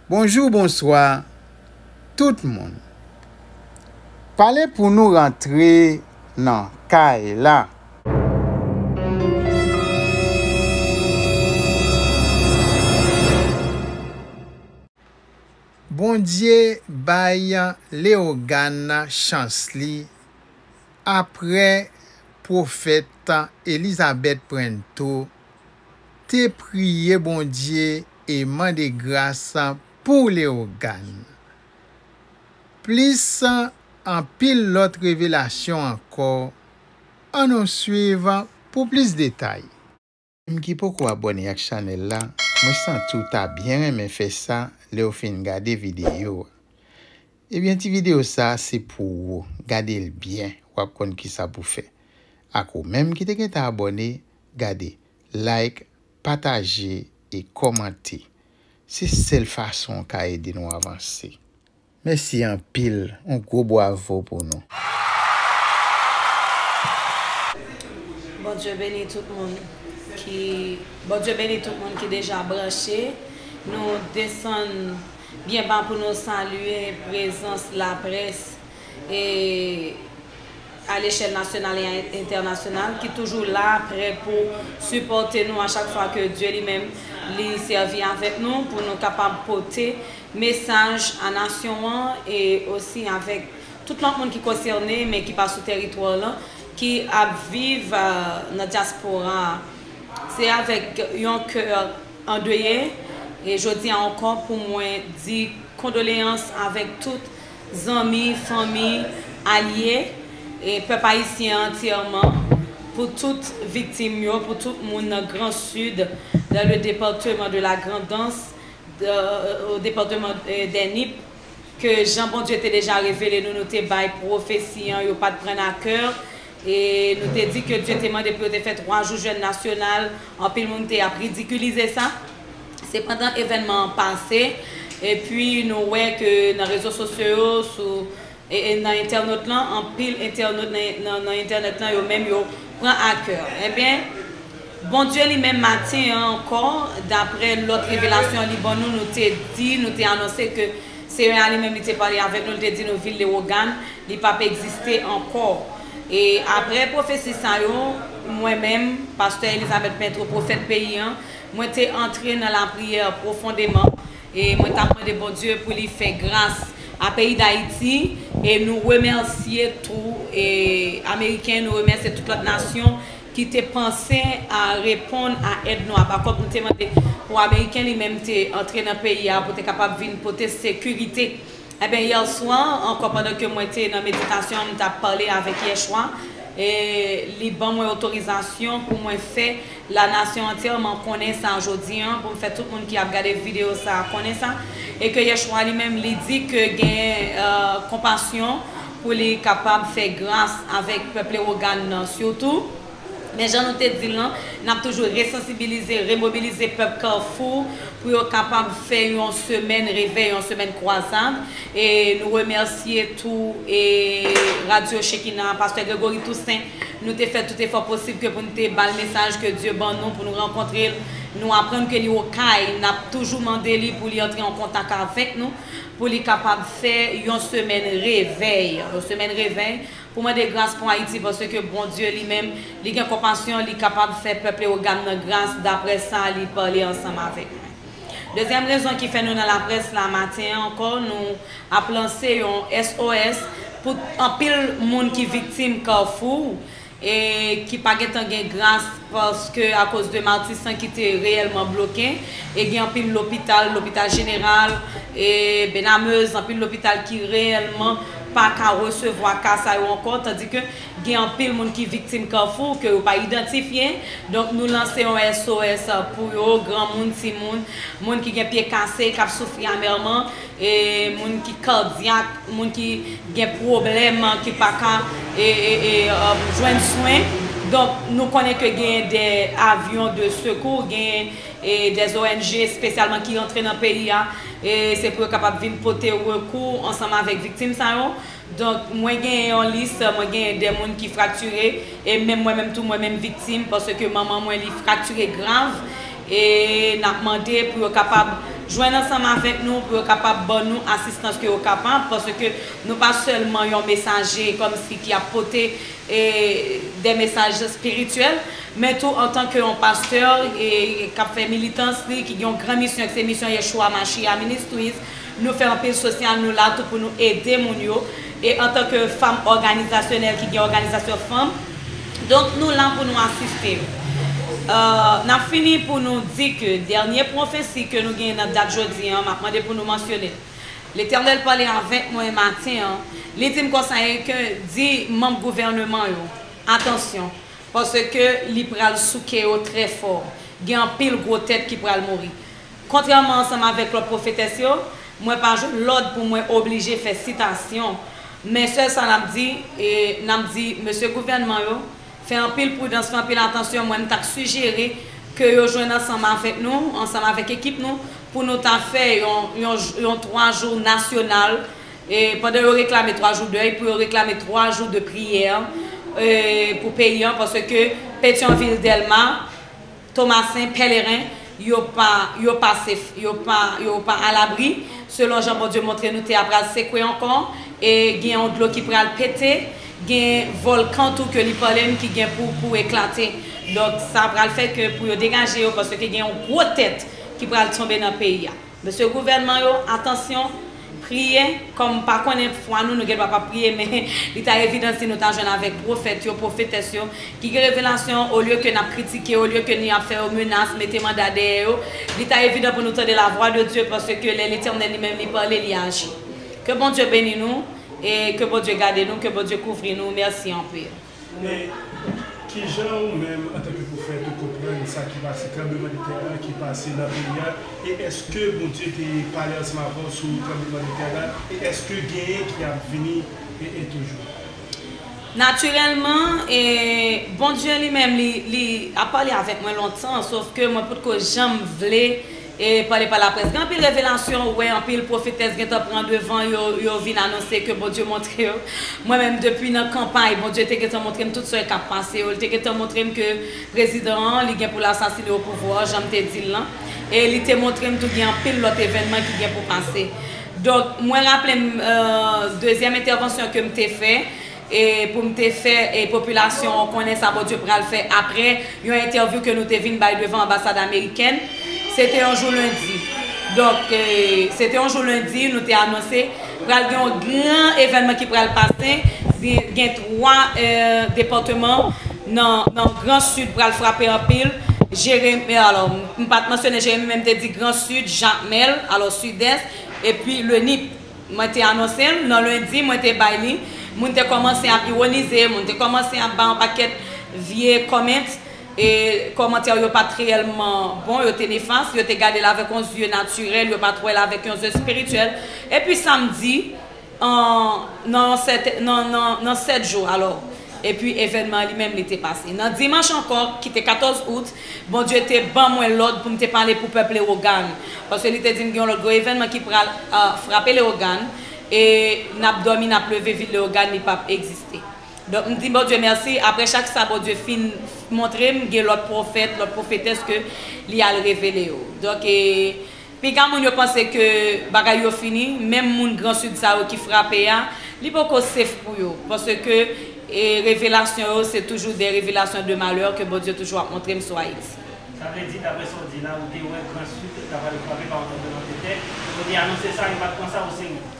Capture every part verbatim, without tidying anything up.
Bonjou, bonswa, tout moun. Pale pou nou rantre nan kay la. Bondye bay Leogàn chans li apre pwofèt Elizabeth Prento te priye Bondye e mande gras pou Leogàn. Plis anpil lòt revelasyon ankò, ann nou swiv pou plis detay. Ou menm ki poko abòne ak chanèl la, mwen santi w ta byen renmen fè sa lè w fin gade videyo a. Ebyen, ti videyo sa a se pou ou. Gade l byen, w ap konn kisa pou fè. Ak ou menm ki te gentan abòne, gade, like, pataje e kòmante. Se sèl fason w ka ede nou avanse. Mèsi anpil, yon gwo bwavo pou nou. Bondye beni tout moun ki Bondye beni tout moun ki deja branche. Nou desann byen ba pou nou salye prezans laprès e a lechèl nasyonal e entènasyonal ki toujou la prè pou sipòte nou a chak fwa ke Dye li menm li sèvi avèk nou pou nou kapab pote mesaj a nasyon an e osi avèk tout lòt moun ki konsène men ki pa sou tèritwa lan ki ap viv nan dyaspora a. Se avèk yon kè andeye e jodi a ankò pou mwen di kondoleyans avèk tout zanmi, fanmi, alye e pèp ayisyen an antyèman pou tout viktim yo, pou tout moun nan Gran Sid, dans le département de la Grand'Anse, au département des Nippes, ke jan Bondye te deja revele nou, nou te bay pwofesi an, yo pa t pran a kè. E nou te di ke Dye te mande pou yo te fè twa jou jèn nasyonal. Anpil moun te ap ridikilize sa. Sepandan, evènman an pase. Epi nou wè ke nan rezo sosyo yo, sou e, e nan entènot lan, anpil entènot nan, nan, nan entènèt lan, yo menm yo pran a kè. Ebyen, Bondye li menm maten an ankò, daprè lòt revelasyon li ban nou, nou te di, nou te anonse ke Seyè a li menm li te pale avèk nou, li te di nou vil Lewogàn, li p ap egziste ankò. E aprè pwofesi sa yo, mwen menm, pastè Elizabeth Pentreau, pwofèt peyi an, mwen te antre nan lapriyè pwofondeman e mwen t ap mande Bondye pou li fè gras a peyi Dayiti e nou remèsye tou e Ameriken, nou remèsye tout lòt nasyon ki te panse a reponn a èd nou a. Pa kont nou te mande pou Ameriken li menm te antre nan peyi a pou te kapab vin pote sekirite. Ebyen, yè swa, ankò pandan ke mwen te nan meditasyon, m t ap pale avèk Yèchwa, e li ban mwen otorizasyon pou mwen fè lanasyon antyèman konnen sa jodi an, pou m fè tout moun ki ap gade videyo sa a konnen sa, e ke Yèchwa li menm, li di ke gen konpasyon pou li kapab fè gras avèk pèp Lewogàn nan sitou. Men jan nou te di l lan, n ap toujou resansibilize, remobilize pèp Kafou pou yo kapab fè yon semèn revèy, yon semèn kwazad. E nou remèsye tou e Radyo Chekina, pastè Gregory Toussaint. Nou te fè tout efò posib ke pou n te ba l mesaj ke Dye ban nou pou nou rankontre l. Nou aprann ke li Okay. N ap toujou mande li pou li antre an kontak avèk nou, pou li kapab fè yon semèn revèy. Yon semèn revèy. Pou mande gras pou Ayiti, paske Bondye li menm, li gen konpasyon, li kapab fè pèp Lewogàn nan gras, daprè sa li pale ansanm avèk mwen. Dezyèm rezon ki fè nou nan laprès la maten an ankò, nou ap lanse yon S O S pou anpil moun ki viktim Kafou e ki pa gentan gen gras paske akoz de Matisan ki te reyèlman bloke e gen anpil lopital, lopital jeneral e Benamez, anpil lopital ki reyèlman pa ka resevwa ka sa yo ankò, tandike gen anpil moun ki viktim Kafou ke yo pa idantifye. Donk nou lanse yon S O S pou yo, granmoun, timoun, moun ki gen pye kase, k ap soufri amèman, e moun ki kadyak, moun ki gen pwoblèm, ki pa ka e, e, e, um, jwenn swen. Donk nou konnen ke gen de avyon de sekou, gen e de O N G espesyalman ki rantre nan peyi a, e se pou yo kapab vin pote rekou ansanm avèk viktim sa yo. Donk mwen gen yon lis, mwen gen de moun ki fraktire, e menm mwen menm tou mwen menm viktim, paske manman mwen li fraktire grav, e n ap mande pou yo kapab jwenn ansanm avèk nou pou yo kapab ban nou asistans ke yo kapab, paske nou pa sèlman yon mesaje kòmsi ki ap pote e, de mesaj espirityèl, men tou antanke yon pastè e, k ap fè militans li, ki gen yon gran misyon, ki se misyon Yeshua Mashiach Ministries, nou fè anpil sosyal, nou la tou pou nou ede moun yo. E antanke fanm òganizasyonèl ki gen òganizasyon fanm, donk nou la pou nou asiste yo. Euh, n ap fini pou nou di ke dènye pwofesi ke nou genyen nan dat jodi an, m ap mande pou nou mansyone l. Letènèl pale avèk mwen maten an, li di m konsa e ke di manm gouvènman yo, atansyon, paske li pral souke yo trè fò. Gen anpil gwo tèt ki pral mouri. Kontrèman ansanm avèk lòt pwofetès yo, mwen pa jwenn lòd pou mwen oblije fè sitasyon. Men sèl sa n ap di, e, n ap di mesye gouvènman yo, fè anpil pridans, fè anpil atansyon. Mwen, m t ap sijere ke yo jwenn ansanm avèk nou, ansanm avèk ekip nou, pou nou ta fè yon, yon, yon twa jou nasyonal. E pandan yo reklame twa jou dèy, pou yo reklame twa jou de priyè, e, pou peyi an, paske Petyonvil, Dèlma, Tomasen, Pèleren, yo pa, yo pa safe, yo pa, yo pa alabri. Selon jan Bondye montre nou, tè a pral sekwe ankò, e gen yon dlo ki pral pete, gen vòlkan tou ke li pale m ki gen pou, pou eklate. Donk, sa pral fè ke pou yo degaje yo, paske gen yon gwo tèt ki pral tonbe nan peyi a. Mesye gouvènman yo, atansyon, priye, kòm m pa konnen fwa nou, nou gen dwa p ap priye, men li ta evidan si nou ta jwenn avèk pwofèt yo, pwofetès yo, ki gen revelasyon, olye ke n ap kritike, olye ke n ap fè yo menas, mete manda dèyè yo, li ta evidan pou nou tande la voix de Dieu, paske lè Letènèl li menm li pale, li aji. Ke Bondye beni nou, e ke Bondye gade nou, ke Bondye kouvri nou. Mèsi anpil. Men, kijan ou menm, antanke pwofèt, ou konprann sa ki pase, tranblemanntè a ki pase nan peyi a, e èske Bondye te pale ansanm avè w sou tranblemanntè la, e èske genyen ki ap vini, e, e toujou? Natirèlman, e, Bondye li menm, li, li ap pale avèk mwen lontan, sòf ke mwen potko janm vle e pale pa laprès. Gen anpil revelasyon, ou wè anpil pwofetès gentan pran devan, yo, yo vin anonse ke Bondye montre yo. Mwen menm, depi nan kanpay, Bondye te gentan montre m tout sa k ap pase yo. Li te gentan montre m ke prezidan an, li gen pou l asasine opouvwa, jan m te di l lan. E li te montre m tou gen anpil lòt evènman ki gen pou pase. Donk, mwen raple m, euh, dezyèm entèvansyon ke m te fè, e pou m te fè, e popilasyon an konnen sa Bondye pral fè apre yon entèvyou ke nou te vin bay devan anbasad amerikèn. Se te yon jou lendi. Donk, e, se te yon jou lendi, nou te anonse pral gen yon gran evènman ki pral pase. Gen, gen twa, e, depatman nan, nan Gran Sid pral frape anpil. Jeremi, alò, m pa t mansyone Jeremi, men m te di Gran Sid, Jakmèl, alò Sidès, epi Lenip. Mwen te anonse l nan lendi, mwen te bay li. Moun te kòmanse ap iwonize, moun te kòmanse ap bay yon pakèt vye comment, e kòmantè yo pa t reyèlman bon, yo te nefas, yo te gade l avèk yon zye natirèl, yo pa t wè l avèk yon zye espirityèl. Epi samdi, an, nan sèt, nan, nan, nan sèt jou, alò, epi evènman an li menm, li te pase. Nan dimanch ankò, ki te katòz out, Bondye te ban mwen lòd pou m te pale pou pèp Lewogàn. Paske li te di m gen yon lòt gwo evènman ki pral, a, frape Lewogàn, e n ap dòmi, n ap leve, vil Lewogàn, li p ap egziste. Donk, m di Bondye mèsi. Apre chak sa, Bondye fin montre m, gen lòt pwofèt, lòt pwofetès ke li al revele yo. Donk, e, piga moun yo panse ke bagay yo fini, menm moun Gran Sid sa yo ki frape a, li poko safe pou yo. Paske, e, revelasyon yo, se toujou de revelasyon de malè ke Bondye toujou ap montre m sou Ayiti. Sa vle di, daprè sa w di la, ou te wè Gran Sid ta pral frape pa yon tranblemanntè, ou te anonse sa, yo pa t pran sa oserye?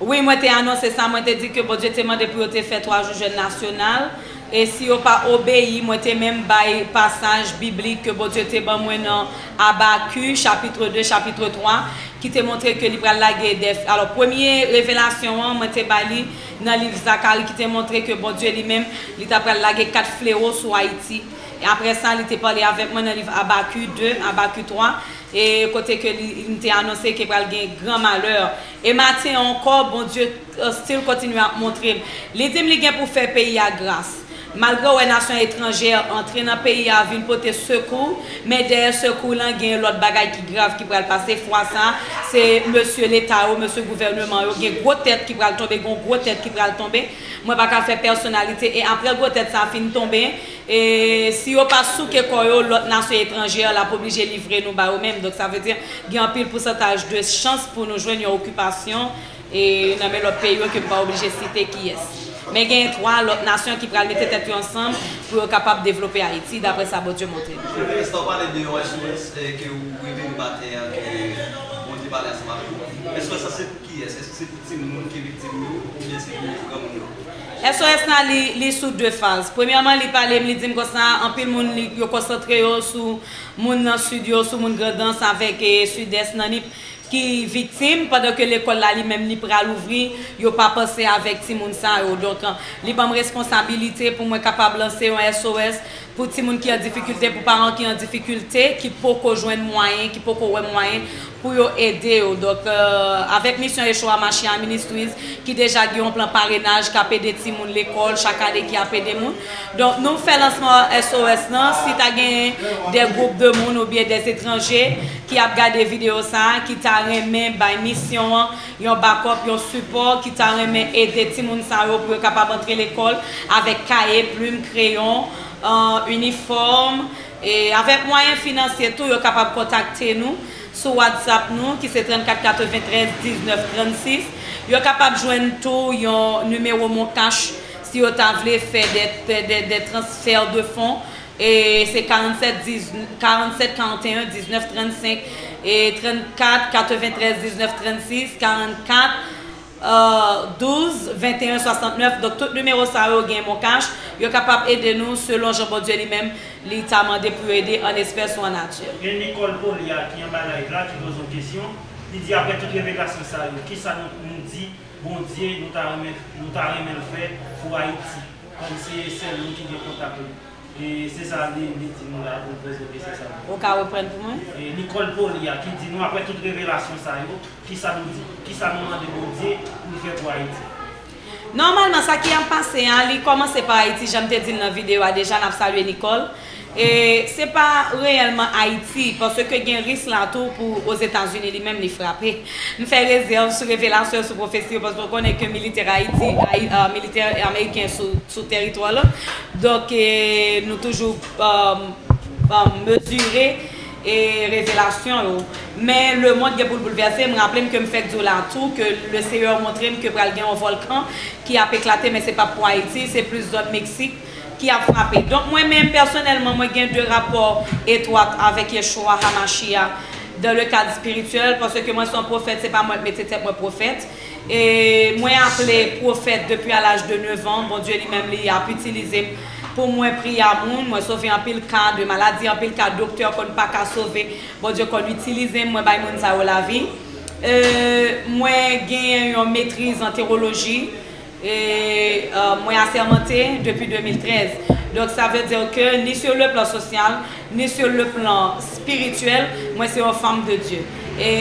Wi, mwen te anonse sa, mwen te di ke Bondye te mande pou yo te fè twa jou jèn nasyonal, e si yo pa obeyi, mwen te menm bay pasaj biblik ke Bondye te ban mwen nan Abaku, chapit de, chapit twa, ki te montre ke li pral lage de, alò, premye revelasyon an, mwen te bay li nan liv Zakari, ki te montre ke Bondye li menm, li ta pral lage kat flewo sou Ayiti. E apre sa, li te pale avèk mwen nan liv Abaku de, Abaku twa, e kote ke li, li te anonse ke pral gen gran malè. E maten an ankò, Bondye, euh, still kontinye ap montre m. Li di m li gen pou fè peyi a gras. Malgre w wè nasyon etranjè antre nan peyi a vin pote sekou, men dèyè sekou lan gen lòt bagay ki grav ki pral pase. Fwa sa, se mesye leta yo, mesye gouvèneman yo, gen gwo tèt ki pral tonbe, gen gwo tèt ki pral tonbe. Mwen pa ka fè pèsonalite, e apre gwo tèt sa fin tonbe, e si yo pa souke kò yo, lòt nasyon etranjè l ap oblije livre nou ba yo menm. Donk sa vle di gen anpil pousantaj de chans pou nou jwenn yon okipasyon e nan men lòt peyi yo ke m pa oblije site kiyès. Men gen twa lòt nasyon ki pral mete tèt yo ansanm pou yo kapab devlope Ayiti, daprè sa Bondye montre m. Premye Minista, w pale de yon S O S, eh, ke ou revele maten an, ke Bondye pale ansanm avè w. S O S sa se pou kiyès? Èske se pou timoun ki viktim yo, oubyen se pou granmoun yo? S O S la, li, li sou de faz. Premyèman, li pale m, li di m konsa, anpil moun, li, yo konsantre yo sou moun nan Sid yo, sou moun Grandans avèk, eh, Sidès nan Nip ki viktim, pandan ke lekòl la li menm li pral ouvri, yo pa panse avèk timoun sa yo. Donk, li ban m responsabilite pou mwen kapab lanse yon S O S pou timoun ki an difikilte, pou paran ki an difikilte, ki poko jwenn mwayen, ki poko wè mwayen pou yo ede yo. Donk, eh, avèk misyon Yeshua Mashiach Ministries, ki deja gen yon plan parenaj k ap ede timoun lekòl chak ane, ki ap ede moun. Donk, nou fè lansman S O S lan, si ta gen de gwoup de moun oubyen de etranje ki ap gade videyo sa a, ki ta renmen bay misyon an yon bakòp, yon sipò, ki ta renmen ede timoun sa yo pou yo kapab antre lekòl avèk kaye, plim, kreyon, eh, inifòm, e avèk mwayen finansye tou, yo kapab kontakte nou sou WhatsApp nou, ki se trannkat katreventrèz diznèf trannsis. Yo kapab jwenn tou yon nimewo MonCash si yo ta vle fè de, de, de, de transfè de fon. E se karannsèt diz, karannsèt karanteyen diznèf trannsenk, e trannkat katreventrèz diznèf trannsis, karannkat, eh, douz venteyen swasantnèf. Donk, tout nimewo sa yo gen MonCash. Yo kapab ede nou selon jan Bondye li menm li ta mande pou yo ede an espès ou an nati. Gen Nicole Polia ki anba live la, ki poze yon kesyon. Li di, apre tout revelasyon sa yo, kisa nou, nou di Bondye nou ta renmen, nou ta renmen l fè pou Ayiti? Kòm se sèl nou ki gen kontak li. E se sa li, li di nou la, pou l poze kesyon sa. Ou ka reprann pou mwen? E Nicole Polia ki di nou, apre tout revelasyon sa yo, kisa nou di, kisa nou mande Bondye pou l fè pou Ayiti? Nòmalman, sa ki ap pase a, li kòmanse pa Ayiti, jan m te di l nan videyo a deja, n ap salye Nicole. E se pa reyèlman Ayiti, paske gen risk la tou pou Ozetazini li menm li frape. M fè rezèv sou revelasyon, sou pwofesi yo, paske w konnen ke militè Ayiti, Ayi-, ah, militè ameriken sou, sou tèritwa la. Donk, eh, nou toujou, um, um, mezire e revelasyon yo. Men lemonn gen pou l boulvèse. M raple m ke m fèk di w la tou ke le Seyè montre m ke pral gen yon vòlkan ki ap eklate, men se p ap pou Ayiti, se plis zòn Meksik ki ap frape. Donk, mwen menm, pèsonèlman, mwen gen de rapò etwat avèk Yeshua Hamashiach dans le cadre spirituel, paske mwen se yon pwofèt, se pa mwen k mete tèt mwen pwofèt. E mwen aple pwofèt depi a laj de nèf an. Bondye li menm li ap itilize m pou mwen priye a moun. Mwen sove anpil ka de maladi, anpil ka doktè konn pa ka sove. Bondye konn itilize m, mwen bay moun sa yo lavi. E mwen genyen yon metriz an tewoloji. E, euh, mwen asèmante depi de mil trèz. Donk, sa vle di ke ni sur le plan social, ni sur le plan spirituel, mwen se yon fanm de Dye. E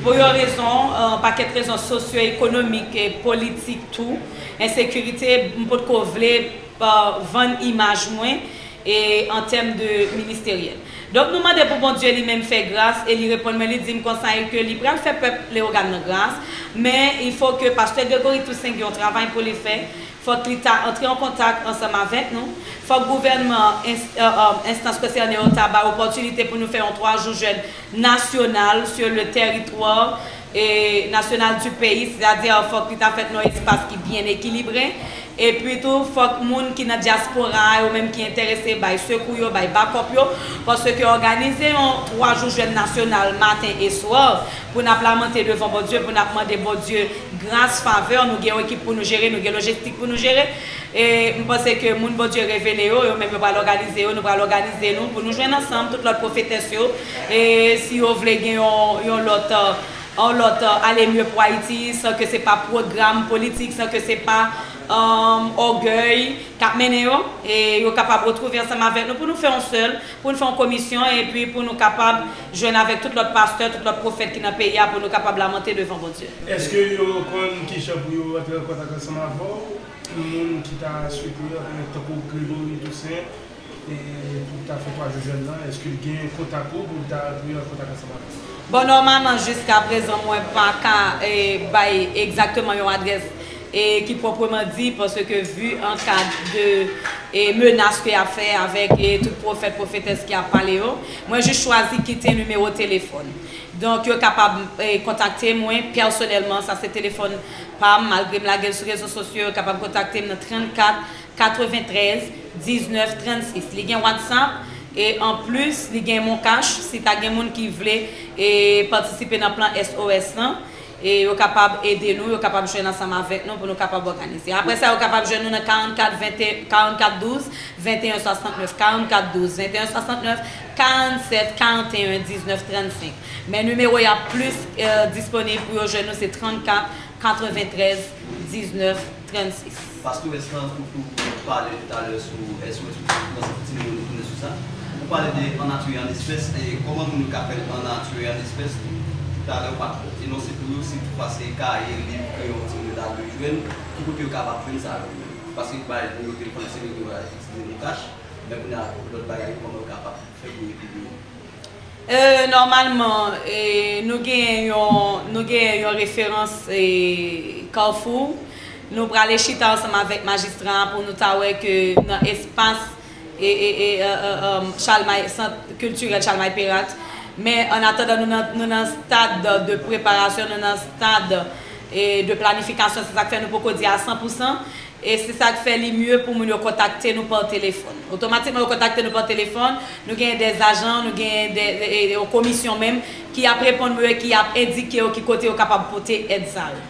pou yon rezon, euh, pakèt rezon sosyo-ekonomik e politik tou, ensekirite, m potko vle, euh, vann imaj mwen e an tèm de ministeryèl. Donk, nou mande pou Bondye li menm fè gras e li reponn mwen, li di m konsa e ke li pral fè pèp Leyogàn nan gras, men il faut que pastè Gregory Toussaint gen yon travay pou li fè. Fòk li ta antre an kontak ansanm avèk nou. Fòk gouvènman, ins-, euh, euh, enstans konsène yo ta bay opòtinite pou nou fè yon twa jou jèn nasyonal sur le territoire, eh, national du pays, sètadi fòk li ta fèt nan yon espas ki byen ekilibre. Epi tou, fòk moun ki nan dyaspora a, yo menm ki enterese, bay sekou yo, bay bakòp yo, paske òganize yon twa jou jèn nasyonal maten e swa pou n ap lamante devan Bondye, pou n ap mande Bondye gras, favè, nou gen yon ekip pou nou jere, nou gen lojistik pou nou jere. E m panse ke moun Bondye revele yo, yo menm yo pral òganize yo, nou pral òganize nou pou nou jwenn ansanm tout lòt pwofetès yo. E si yo vle gen yon, yon lòt, euh, yon lòt, euh, Ale Mye pou Ayiti, san ke se pa pwogram politik, san ke se pa, euh, ògèy k ap mennen yo, e yo kapab retwouve ansanm avèk nou pou nou fè yon sèl, pou nou fè yon komisyon, epi pou nou kapab jwenn avèk tout lòt pastè, tout lòt pwofèt ki nan peyi a, pou nou kapab lamante devan Bondye. Èske yo konn kijan pou yo rantre an kontak ansanm avè w? Pou moun ki ta swete, tankou Gregory Toussaint, e pou ta fè twa jou jèn nan, èske l gen kontak ou pou l ta rantre an kontak ansanm avè w? Bon, nòmalman, jiska prezan, mwen pa ka, e, bay egzakteman yon adrès, e, ki pwopreman di, paske vi an kad de, e, menas ke y ap fè avèk, e, tout pwofèt, pwofetès ki ap pale yo, mwen jis chwazi kite nimewo telefòn. Donk, yo kapab, e, kontakte mwen pèsonèlman, sa se telefòn pa m, malgre m lage l sou rezo sosyo, yo kapab kontakte m nan trannkat katreventrèz diznèf trannsis. Li gen WhatsApp, e anplis, li gen MonCash. Si ta gen moun ki vle, e, patisipe nan plan S O S lan, e yo kapab ede nou, yo kapab jwenn ansanm avèk nou pou nou kapab òganize. Apre sa, yo kapab jwenn nou nan karannkat ven, karannkat douz venteyen swasantnèf, karannkat douz venteyen swasantnèf, karannsèt karanteyen diznèf trannsenk. Men nimewo y ap plis, e, disponib pou yo jwenn nou se trannkat katreventrèz diznèf trannsis. Pastores lan, ou, ou pale talè sou S O S, ou nan sa ti mo nou tounen sou sa. Ou pale de an nati e an espès, e kòman moun yo ka fè l an nati e an espès tou? Talè ou pa t enonse pou yo si toutfwa se kaye, liv, kreyon, ti moun yo ta dwe jwenn, ki kote yo kapab jwenn sa yo menm? Paske bay nimewo telefòn se nimewo a itilize MonCash, men kounye a lòt bagay yo kòman yo kapab fè pou yo pi byen? E, nòmalman, e, nou gen yon, nou gen yon referans, e, Carrefour. Nou prale chita ansanm avèk majistra a pou nou ta wè ke nan espas, e, e, e, e, e, e, Chalmay, Sant Kiltirèl Chalmay Perat. Men, an atandan, nou nan, nou nan stad de preparasyon, nou nan stad, e, de planifikasyon. Se sa k fè nou poko di a san pou san. E se sa k fè li mye pou moun yo kontakte nou pa telefòn. Otomatikman, yo kontakte nou pa telefòn. Nou genyen de ajan, nou genyen de, de, de, de komisyon menm ki ap reponn yo e ki ap endike yo ki kote yo kapab pote èd sa yo.